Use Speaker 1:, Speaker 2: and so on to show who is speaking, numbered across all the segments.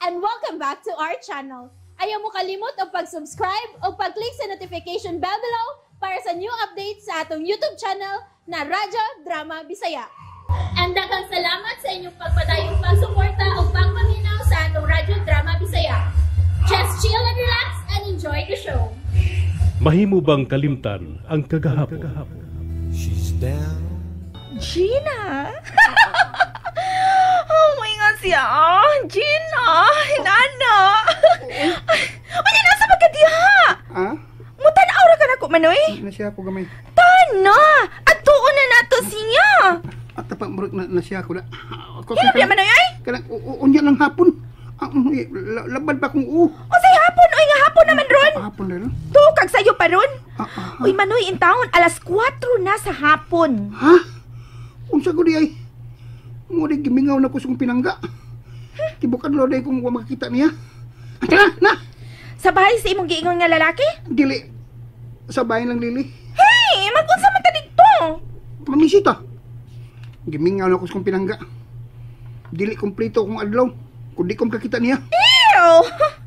Speaker 1: And welcome back to our channel. Ayaw mo kalimot og pag-subscribe o pag-click sa notification bell below para sa new updates sa atong YouTube channel na Radyo Drama Bisaya. And daghang salamat sa inyong pagpadayong pagsuporta o pagpaminaw sa atong Radyo Drama Bisaya. Just chill and relax and enjoy the show.
Speaker 2: Mahimo bang kalimtan ang kagahapon?
Speaker 3: She's down.
Speaker 4: Gina! Oh my God siya! Ah, Gina! Nana! Unya, nasa magkadiha?
Speaker 5: Ha?
Speaker 4: Mutanaw ra ka na ko, Manoy?
Speaker 5: Nasiya ko gamay.
Speaker 4: Tana! Atuon na nato siya!
Speaker 5: At tapang murag na nasiya ko na.
Speaker 4: Hila biya, Manoy, ay?
Speaker 5: Kanang unya lang hapon. Labad pa kong u.
Speaker 4: O say hapon, oy nga hapon naman ron.
Speaker 5: Hapon na ron.
Speaker 4: Tukag sayo pa ron. Uy, Manoy, in town, alas 4 na sa hapon.
Speaker 5: Ha? Unsa ko di ay? Muna gimingaw na ko sa kong pinangga. Tibukan lo day kung makakita niya. Tara, na!
Speaker 4: Sa bahay sa imong giingon nga lalaki?
Speaker 5: Dili. Sa bahay lang, Lili.
Speaker 4: Hey! Mag-unsa man ta dito?
Speaker 5: Mamisita. Gimingaw na ko sa kong pinangga. Dili kumplito akong adlaw. Kung di ko makakita niya.
Speaker 4: Ew!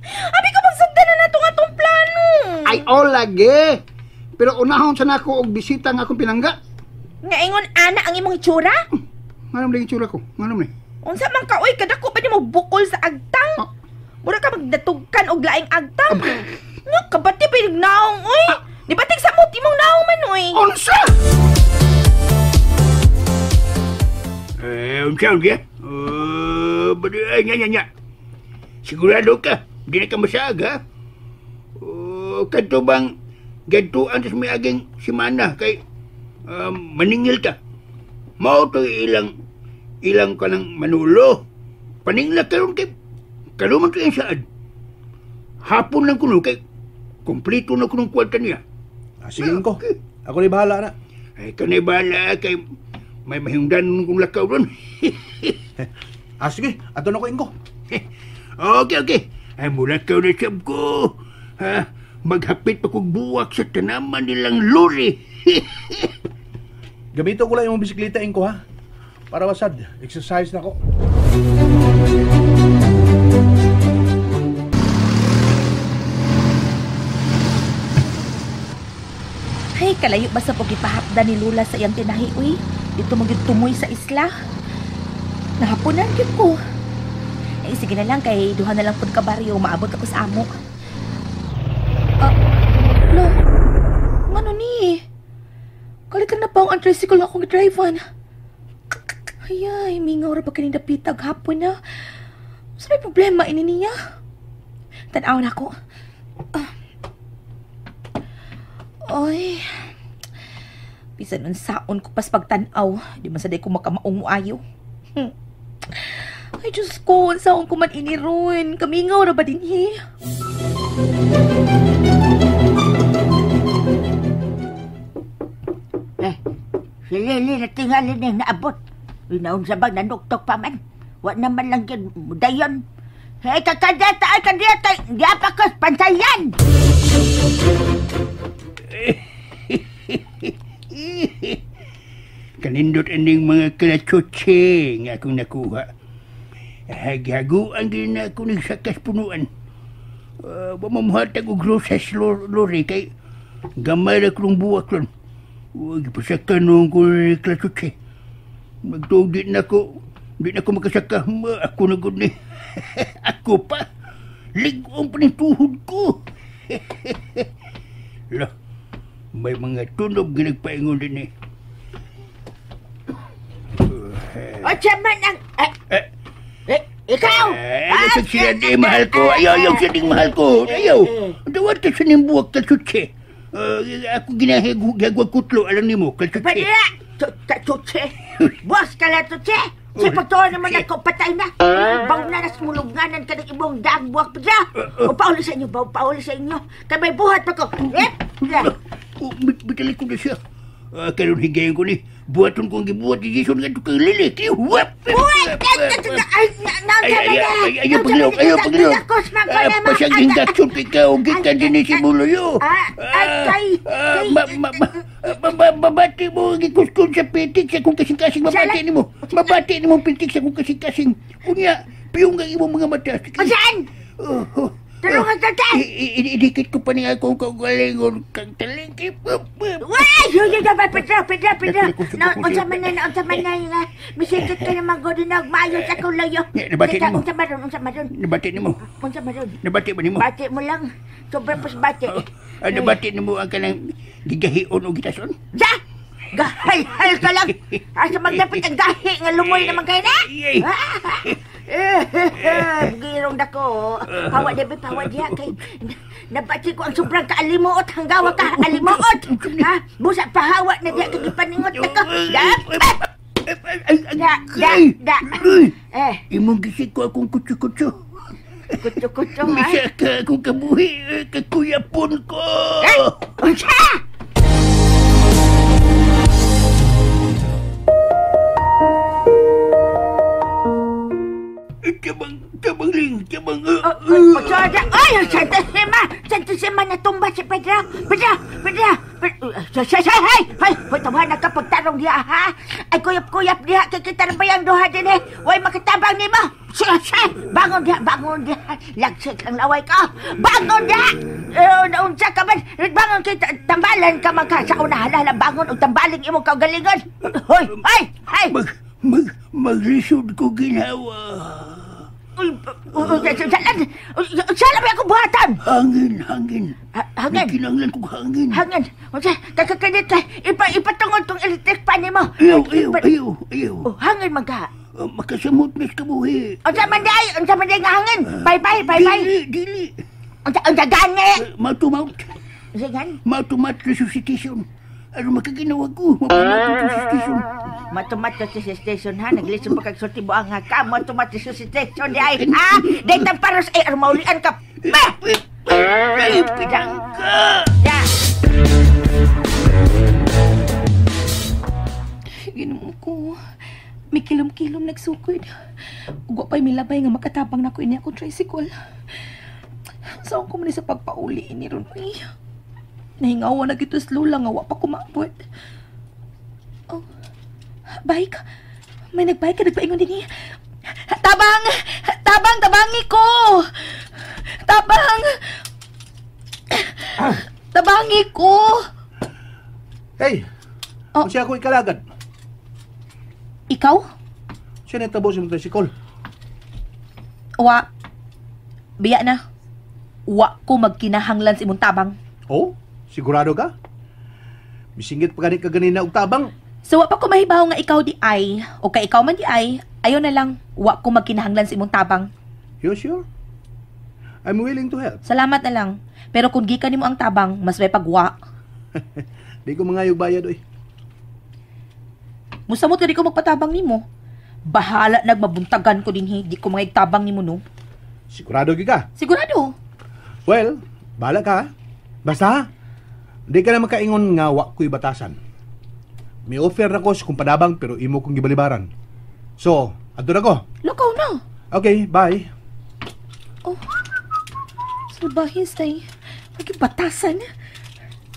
Speaker 4: Abi ko magsugdan na nato nga tong plano.
Speaker 5: Ay, oh, lagi! Pero unahon sa nako og bisita nga akong pinangga.
Speaker 4: Nga ingon ana ang imong itsura?
Speaker 5: Nganong ni itsura ko? Nganong ni?
Speaker 4: Unsa man ka oy, kadako pa nimo bukol sa agtang.
Speaker 5: Ah.
Speaker 4: Mura ka magdatugkan og laing agtang. Nga kabati pa naong oy. Di ba tig samot imong naong man oy?
Speaker 5: Unsa?
Speaker 6: Eh, unsa unsa? Nya nya nya. Sigurado ka, di na ka masag ha? Kadto bang gantuan sa may aging simana kay maningil ta. Mao to ilang kanang manulo. Paningla karon kay karon man to iyang saad. Hapon lang kuno kay kumpleto na kunong kwarta niya.
Speaker 7: Ah, sige ko. Okay. Ako ni bahala na.
Speaker 6: Ay kanay bahala kay may mahingdan kong lakaw ron.
Speaker 7: Ah, sige, ato na ko ingko.
Speaker 6: Okay, okay. Ay mulakaw na sab ko. Ha, maghapit pa kog buwak sa tanaman nilang lori.
Speaker 7: Gamito ko lang yung bisikleta ingko ha. Para wasad, exercise na ko.
Speaker 4: Hey, kalayo ba sa pagipahapda ni Lula sa iyang tinahi, uy? Dito magyud tumoy sa isla. Nahaponan gyud ko. Eh, sige na lang kay duha na lang pud ka baryo, maabot ako sa amo. Lo, ngano ni? Kalit lang na pa ang tricycle na akong drive-an. Ay, mingaw ra pa kining dapitag hapon na. Sa may problema ini niya? Tan-aw na ako. Oy. Bisan unsaon ko pas pagtan-aw, di man sa day ko makamaong moayo. Ay, Diyos ko, unsaon ko man ini ron. Kamingaw ra ba dinhi?
Speaker 8: Eh, si Lily na tingali niyang naabot. Inaon sa bag, nanuktok pa man. Wa naman lang yun, dayon. Hey, kakadeta, ay kadeta, di pa ko, pantayan!
Speaker 6: Kanindot aning mga kalatsutsing akong nakuha. Hagihaguan din na ako nagsakas punuan. Mamuhatag og rosas lori kay gamay ra krong buwak ron. Gipasakan noon ko ni kalatsutsing. Magtuog di na ko makasaka. Ako na gud ni. Ako pa. Ligong pa ni tuhod ko. Lah, may mga tunog nga nagpaingon din eh.
Speaker 8: O siya man ang... Ikaw!
Speaker 6: Ayaw siya di mahal ko. Ayaw siya di mahal ko. Ayaw. Dawat ka sa nimbuwag kalsutsi. Ako ginahagwag kutlo, alam ni mo, kalsutsi.
Speaker 8: Padila! Kalsutsi? Buwas ka lang, tutsi! Sa pagtuon naman ako, patay na. Baw na nas mulunganan ka ng ibong daang buwak pa dya. O pauli sa inyo, baw pauli sa inyo. Kaya may buhat pa ko.
Speaker 6: Bitalik ko na siya. Karon higayon ko ni. Buhaton kong gibuhat ni Jason nga ito kang Lili. Huwap!
Speaker 8: Buhat!
Speaker 6: Ayaw paglilok! Ayaw paglilok! Pasang hindaksyon kay ikaw. Gikan din ni si Buloyo. Babati mo gikuskon sa pitik sa kung kasing-kasing. Babati nimo. Babati nimo pitik sa kung kasing-kasing. Unya, piyong ang imong mga mata.
Speaker 8: Saan? Tulungan ka ta!
Speaker 6: Idikit ko pa niya akong kaugalingon kang talingkip.
Speaker 8: Uy! Yun dapat, Pedro, Pedro, Pedro. Unsa man na, Misingkit ka naman ko din, maayos akong layo.
Speaker 6: Nabati nimo.
Speaker 8: Unsa man ron, unsa man ron.
Speaker 6: Nabati nimo.
Speaker 8: Unsa man ron.
Speaker 6: Nabati ba nimo?
Speaker 8: Bati mo lang. Sobrang pas bati.
Speaker 6: Nabati nimo ang kanang gigahion o gitason?
Speaker 8: Sa! Gahal-hal ka lang! Asa magdapit ang gahi nga lumoy naman kayo na? Girong dako. Pawa diya, pawa diya. Kay, nabati ko ang sobrang kaalimuot. Hanggawa ka, alimuot. Ha? Busa pahawa na diya kay gipaningot na ko. Dapat! Da, da, da. Eh.
Speaker 6: Imong gisig ko akong kutsu-kutsu.
Speaker 8: Kutsu-kutsu, ha?
Speaker 6: Misa ka akong kabuhi, kakuyapon ko.
Speaker 8: Eh! Unsa!
Speaker 6: Tabang, tabang.
Speaker 8: Ay, Santa Sema! Santa Sema, natumba si Pedro! Pedro! Pedro! Hay! Hay! Tawahan na ka pagtarong diha, ha? Ay, kuyap-kuyap diha, kikita na bayang duha din eh! Huwag makatabang ni mo! Bangon diha, bangon diha! Lagsik ang laway ko! Bangon diha! Naunsa ka man! Bangon kita, tambalan ka man ka sa una halala, bangon o tambaling imong kaugalingon! Hoy! Hay! Hay!
Speaker 6: Maglisod ko ginawa.
Speaker 8: Saan ba akong buhatan?
Speaker 6: Hangin, hangin.
Speaker 8: Hangin?
Speaker 6: Kinanglan kong hangin.
Speaker 8: Hangin. Kakakanit ka. Ipatungod tong electric pan mo.
Speaker 6: Ayaw, ayaw, ayaw, ayaw.
Speaker 8: Hangin man ka.
Speaker 6: Makasamot na sa kabuhi.
Speaker 8: Unsa man day, unsa man day nga hangin. Bye, bye, bye, bye.
Speaker 6: Dili, dili.
Speaker 8: Unsa gani?
Speaker 6: Mouth to mouth.
Speaker 8: Sige.
Speaker 6: Mouth to mouth resuscitation. Ano makaginawa ko? Mapamato resuscitation.
Speaker 8: Matumat resuscitation, ha? Naglisod pa kag sulti buang ha ka. Matumat resuscitation di ay, ha? Day tamparos ay armaulian ka. Ba!
Speaker 6: Ay, pinangka!
Speaker 8: Ya!
Speaker 4: Ginoo ko. May kilom-kilom nagsukod. Ugwa pa'y milabay nga makatabang na ko ini akong tricycle. Saan ko man sa pagpauli ini ron, uy? Nahingawa na gito sa lula nga wa pa kumabot. Oh, bike. May nagbike ka, nagpaingon din eh. Tabang! Tabang! Tabangi ko! Tabang! Tabangi ko!
Speaker 7: Hey!
Speaker 4: Oh.
Speaker 7: Siya ako ikalagad.
Speaker 4: Ikaw?
Speaker 7: Siya natabo sa motorsikol.
Speaker 4: Wa. Biya na. Wa ko magkinahanglan sa imong tabang.
Speaker 7: Oh? Sigurado ka? Misingit pa ganit ka ganina og tabang.
Speaker 4: So, wa pa ko mahibaw nga ikaw di ay, o kay ikaw man di ay, ayaw na lang, wa ko magkinahanglan sa imong tabang.
Speaker 7: You sure? I'm willing to help.
Speaker 4: Salamat na lang. Pero kung gikan nimo ang tabang, mas may pagwa.
Speaker 7: Di ko mangayog bayad, oy.
Speaker 4: Musamot ka di ko magpatabang nimo. Bahala nagmabuntagan ko dinhi, di ko mangayog tabang nimo, no?
Speaker 7: Sigurado gyud ka?
Speaker 4: Sigurado.
Speaker 7: Well, bahala ka, ha? Basta, di ka na makaingon nga wa ko'y batasan. May offer na ko sa kung padabang pero imo kong gibalibaran. So, adto na ko.
Speaker 4: Lakaw na.
Speaker 7: Okay, bye.
Speaker 4: Oh, salbahis tay. Paging batasan.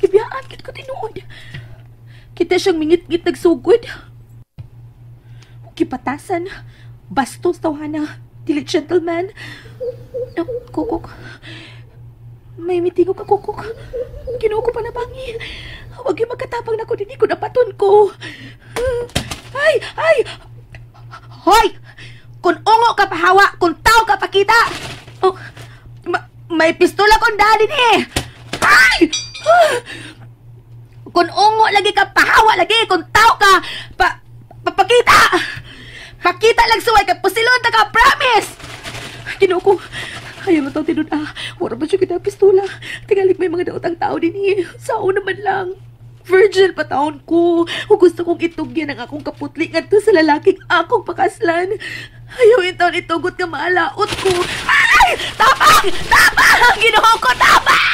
Speaker 4: Gibiyaan, kit ko tinuod. Kita siyang mingit-ngit nagsugod. Gibatasan. Bastos tawhana. Dili gentleman. Oh, kukok. May mitingo ka, kukok. Ginoo ko pa na bangi. Huwag yung magkatabang na ko, hindi ko napaton ko. Ay! Ay! Hoy! Kung ungo ka pahawa, kung tao ka pakita! Oh, may pistola kong dali ni! Ay! Kung ungo lagi ka pahawa lagi, kung tao ka papakita! Pakita lang suway ka, pusilon ta ka, promise! Ginoo ko, ayaw na tao tinun, ah. Wala ba siya kita pistola? Tingalik may mga daotang tao din eh. Sao naman lang. Virgin pa taon ko. O gusto kong itugyan ang akong kaputli ngadto sa lalaking akong pakaslan. Ayaw yung taon itugot nga maalaot ko. Ay! Tapang! Tapang! Ginoo ko! Tapang!